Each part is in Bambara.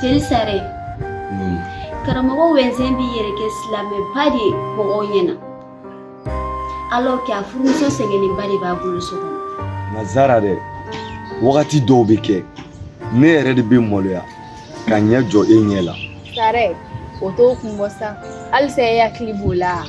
Jeli Sare, karamɔgɔ Wɛnsɛn b'i yɛrɛ kɛ silamɛba de ye mɔgɔw ɲɛna alors que a furumuso sɛgɛnnenba de b'a bolo so kɔnɔ. Nka Zara dɛ, wagati dɔw bɛ kɛ ne yɛrɛ de bɛ maloya ka ɲɛ jɔ e ɲɛ la. Sare, o t'o kun bɔ sa, halisa e hakili b'o la.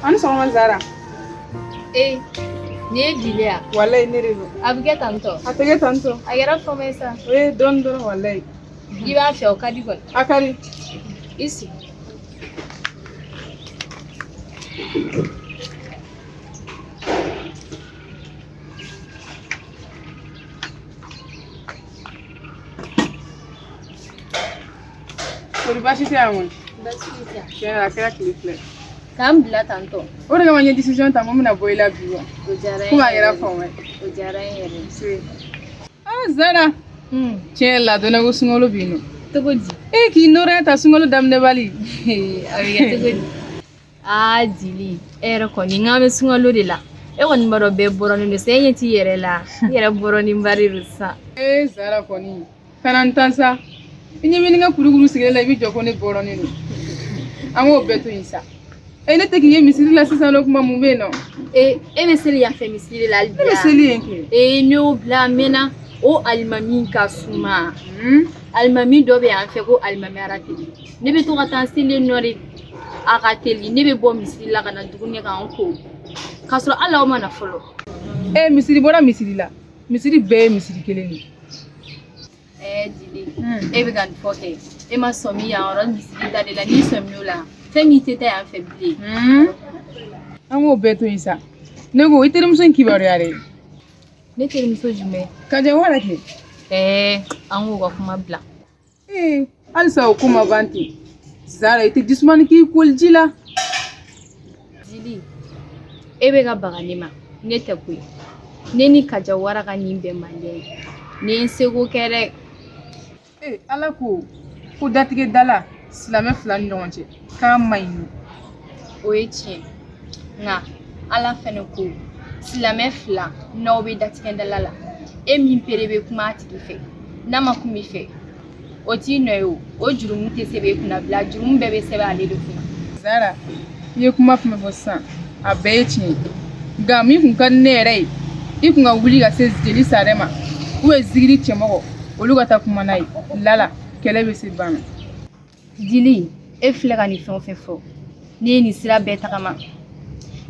A ni sɔgɔma Zara. Ee, nin ye Jili ya? Walayi ne de don. A bɛ kɛ tantɔ. A tɛ kɛ tantɔ. A kɛra fama ye sa. O ye dɔɔni dɔrɔn walayi. I b'a fɛ o ka di kɔni. A ka di. I sigi. Kori baasi tɛ yan kɔni? Baasi tɛ yan. Tiɲɛ yɛrɛ a kɛra tile fila ye. K'an bila tantɔ. O de kama n ye décision ta n ko n bɛna bɔ i la bi wa. O diyara n ye. Komi a kɛra fama ye. O diyara n yɛrɛ ye. Se. Ah Zara. Tiɲɛ yɛrɛ la a dɔnna ko sunkalo bɛ yen nɔ. Cogo di? E k'i nɔrɔya ta sunkalo daminɛbali. A bɛ kɛ cogo di? Aa Jili, e yɛrɛ kɔni n k'an bɛ sunkalo de la. E kɔni b'a dɔn bɛɛ bɔrɔnin don sa, e ɲɛ t'i yɛrɛ la. I yɛrɛ bɔrɔninba de don sisan. Ee Zara kɔni kana n tan sa. I ɲɛ bɛ ni n ka kurukuru sigilen la i bɛ jɔ ko ne bɔrɔnin don. An k'o bɛɛ to yen sa. E ne tɛ k'i ye misiri la sisan nɔ kuma mun bɛ yen nɔ? Ee e bɛ seli yan fɛ misiri la hali bi. Ne bɛ seli yen kɛ. Ee ne y'o bila a mɛnna. O alimami ka suma. Alimami dɔ bɛ yan fɛ ko alimami arateli. Ne bɛ to ka taa seli yen nɔ de. A ka teli ne bɛ bɔ misiri la ka na dumuni kɛ ka n ko. K'a sɔrɔ hali aw ma na fɔlɔ. Ee misiri bɔra misiri la. Misiri bɛɛ ye misiri kelen de ye. Ɛɛ Jili, e bɛ ka nin fɔ kɛ. E ma sɔmi yan yɔrɔ misiri da de la n'i sɔmin'o la fɛn min tɛ taa yan fɛ bilen. An k'o bɛɛ to yen sa. Ne ko i terimuso in kibaruya dɛ. Ne terimuso jumɛn? Kaja wara kɛ. Ɛɛ an k'o ka kuma bila. Ee halisa o ko ma ban ten. Zara i tɛ jisumani k'i koliji la. Jili, e bɛ ka baga ne ma, ne tɛ koyi. Ne ni Kaja wara ka nin bɛn man di ye. Ne ye n seko kɛ dɛ. Ee Ala ko ko datigɛ dala silamɛ fila ni ɲɔgɔn cɛ k'a man ɲi. O ye tiɲɛ nka Ala fɛnɛ ko silamɛ fila n'aw bɛ datigɛ dala la e min pere bɛ kuma a tigi fɛ n'a ma kuma i fɛ o t'i nɔ ye o o jurumu tɛ sɛbɛn e kunna bilen a jurumu bɛɛ bɛ sɛbɛn ale de kunna. Zara i ye kuma fɛn fɛn fɔ sisan a bɛɛ ye tiɲɛ ye nka min kun ka di ne yɛrɛ ye i kun ka wuli ka se jeli sarɛ ma ou bien zigiri cɛmɔgɔ olu ka taa kuma n'a ye lala kɛlɛ bɛ se ban na. Jili e filɛ ka nin fɛn o fɛn fɔ ne ye nin sira bɛɛ tagama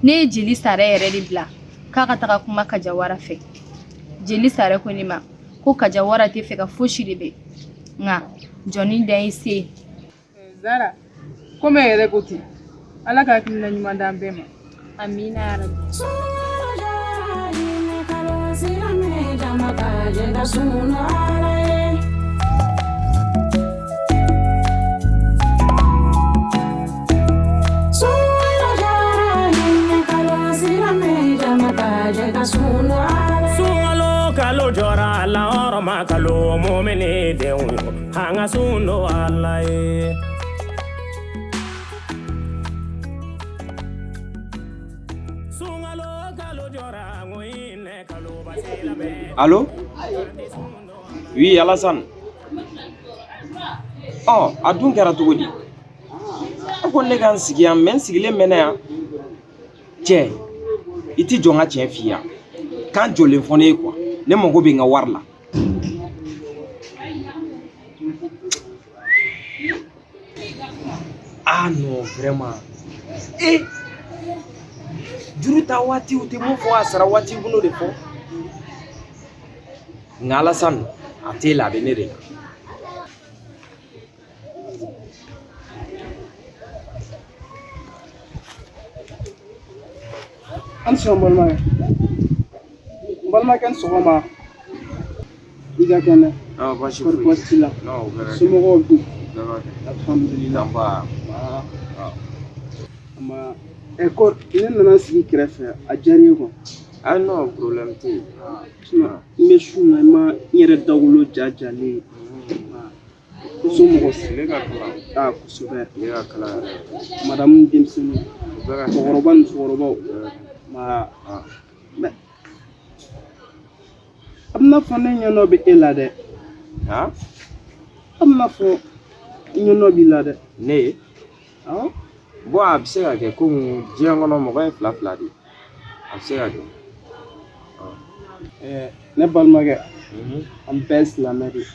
ne ye jeli sarɛ yɛrɛ de bila k'a ka taga kuma kajawara fɛ jeli sarɛ ko ne ma ko kajawara tɛ fɛ ka fosi de bɛ nka jɔnni dan ye se. Zara komi e yɛrɛ ko ten ala ka hakilina ɲuman d'an bɛɛ ma. Amina yarabi. Sunkalo kalo jɔra lahɔrɔma kalo mumini denw an ka sun don Ala ye. Sunkalo kalo jɔra ŋoyinɛ kalo basilamɛ. Allo? Oui, Alassane. Ɔ, a dun kɛra cogo di? A ko ne ka n sigi yan, mais n sigilen mɛnna yan. Cɛ, i ti jɔ n ka tiɲɛ f'i ye yan. Kan jɔlen fɔ ne ye quoi. Ne mago bɛ n ka wari la. Ah non, vraiment. Eh! Juru ta waati u tɛ mun fɔ a sara waati u b'o de fɔ. Nka Alasani, a t'e la, a bɛ ne de la. An sɔn balimakɛ, n balimakɛ, ni sɔgɔma. I ka kɛnɛ? Non, baasi kɔri foyi. Baasi t'i la? Non, o bɛɛ ka kɛ. Somɔgɔw dun? Bɛɛ ka kɛ. Alhamdulillah. Nba. Ma ɛ kɔri, ne nana sigi kɛrɛfɛ, a diyara n ye quoi. Ah non, problème tɛ yen. Sinon n bɛ su na, i ma n yɛrɛ dawolo ja jalen ye. Somɔgɔw? Tile ka kalan. Aa, kosɛbɛ. Tile ka kalan yɛrɛ. Madamu ni denmisɛnninw? O bɛɛ ka kɛ. Cɛkɔrɔba ni musokɔrɔbaw? Bɛɛ ka kɛ. Ma Ah. mais a bɛna fɔ ne ɲɛ dɔ bɛ e la dɛ. Ah? A bɛna fɔ n ɲɛ dɔ b'i la dɛ. Ne ye? Awɔ. Bon, a bɛ se ka kɛ komi diɲɛ kɔnɔ mɔgɔ ye fila fila de ye. A bɛ se ka kɛ. Ɛɛ, ne balimakɛ, an bɛɛ ye silamɛ de ye.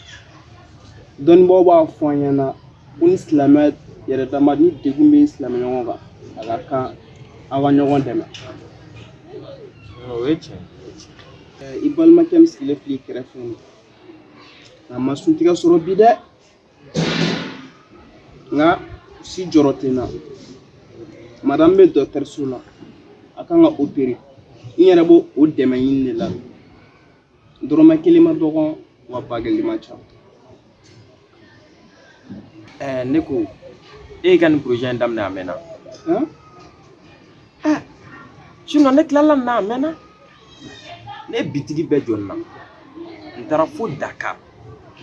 Dɔnnibaaw b'a fɔ an ɲɛna ko ni silamɛ yɛrɛ dama ni degun bɛ silamɛ ɲɔgɔn kan, a ka kan aw ka ɲɔgɔn dɛmɛ. O ye tiɲɛ ye. I balimakɛ min sigilen filɛ i kɛrɛfɛ nin, a ma suntigɛ sɔrɔ bi dɛ, nka si jɔrɔ tɛ n na. Madamu bɛ dɔgɔtɔrɔso la, a kan ka opere. N yɛrɛ b'o o dɛmɛ ɲini de la. Dɔrɔmɛ kelen ma dɔgɔ wa ba kelen ma ca. Ɛɛ, ne ko e y'i ka nin projet in daminɛ a mɛnna. Han? Sinon ne tilala nin na a mɛnna. Ne ye bitigi bɛɛ jɔ nin na. N taara fo Dakar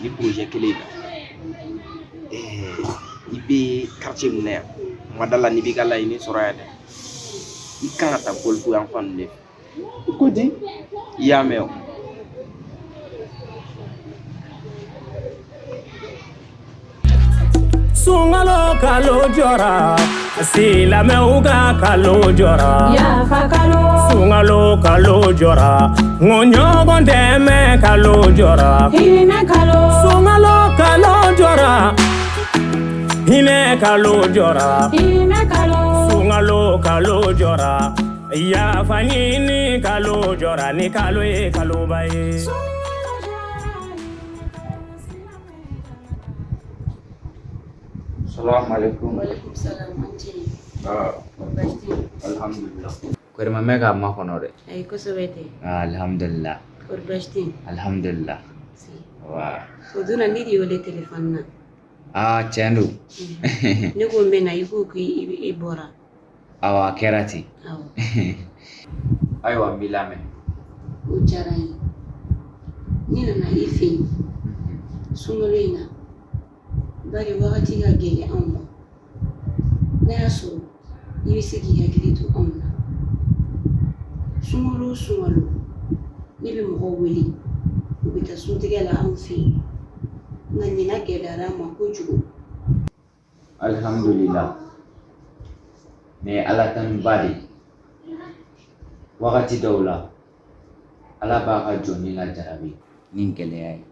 ni projet kelen in na. Ɛɛ, i bɛ quartier min na yan, n ma da la n'i b'i ka laɲini sɔrɔ yan dɛ. I kan ka taa Golfe yan fan ninnu de fɛ. Ko di? I y'a mɛn o. Sunkalo kalo jɔra, silamɛw ka kalo jɔra. Yafa kalo. Sunkalo kalo jɔra, n ko ɲɔgɔn dɛmɛ kalo jɔra. Hinɛ kalo. Sunkalo kalo jɔra, hinɛ kalo jɔra. Hinɛ kalo. Sunkalo kalo jɔra, yafa ɲini kalo jɔra, ni kalo ye kaloba ye. Salamu alaikum. Walaikum salam, an ce. Ah, Baasi tɛ yen? Alhamdulillah. Kɔri ma mɛn k'a makɔnɔ dɛ. Ayi, kosɛbɛ tɛ. Ah, alhamdulillah. Kɔri baasi tɛ yen? Alhamdulillah. Wa. O donna ne de wele telefɔni na. Ah, tiɲɛ don. Ne ko n bɛ na, i ko k'i bɔra. Awɔ, a kɛra ten. Awɔ. Ayiwa, n b'i lamɛn. O diyara n ye. Ne nana i fɛ yen sunkalo in na, bari wagati ka gɛlɛn anw ma. N'a y'a sɔrɔ i bɛ se k'i hakili to anw na. Sunkalo o sunkalo, ne bɛ mɔgɔw wele, u bɛ taa suntigɛ la anw fɛ yen, nka ɲinan gɛlɛyara an ma kojugu. Alhamdulillah. Nin ye Ala tanuba de ye. Wagati dɔw la, Ala b'a ka jɔnni lajarabi ni gɛlɛya ye.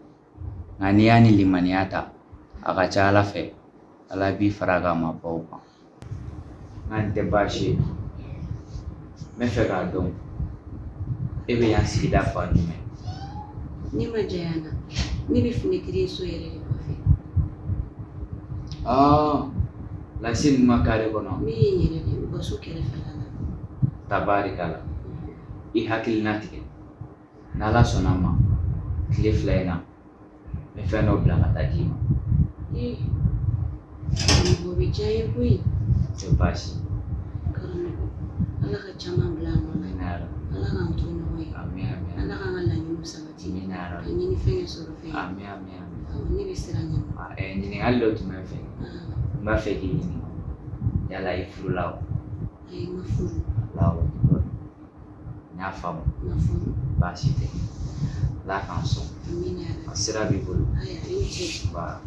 Nka n'i y'a ni limaniya ta, a ka ca Ala fɛ, Ala b'i fara a ka maabaw kan. Nka nin tɛ baasi ye. N bɛ fɛ k'a dɔn, e bɛ yan sigida fan jumɛn? Ne ma janya n na, ne bɛ finɛtiri so yɛrɛ de kɔfɛ. Ah, Lasi ninnu ma kare kɔnɔ. Min ye n yɛrɛ de ye, u ka so kɛrɛfɛla la. Tabarikala. I hakilina tigɛ. N'Ala sɔnna a ma, tile 2 in na, n bɛ fɛn dɔ bila ka taa d'i ma. Ee, karamɔgɔ, o bɛ diya n ye koyi. Tɛ baasi. Karamɔgɔ, Ala ka caman bila a nɔ la. Amina yarabi. Ala k'an to ɲɔgɔn ye. Amin amin. Ala k'an ka laɲiniw sabati. Amina yarabi. Ka ɲini fɛn kɛ sɔrɔ fɛn ye. Amin amin amin. Awɔ, ne bɛ siran ɲɛ. Ah, ɲininkali dɔ tun bɛ n fɛ. N b'a fɛ k'i ɲininka. Yala i furula wa? Ayi, n ma furu. Allahu akbar. N y'a faamu. N ma furu. Baasi tɛ. Ala k'an sɔn. Amina yarabi. A sira b'i bolo. Ayiwa, i ni ce. Ba.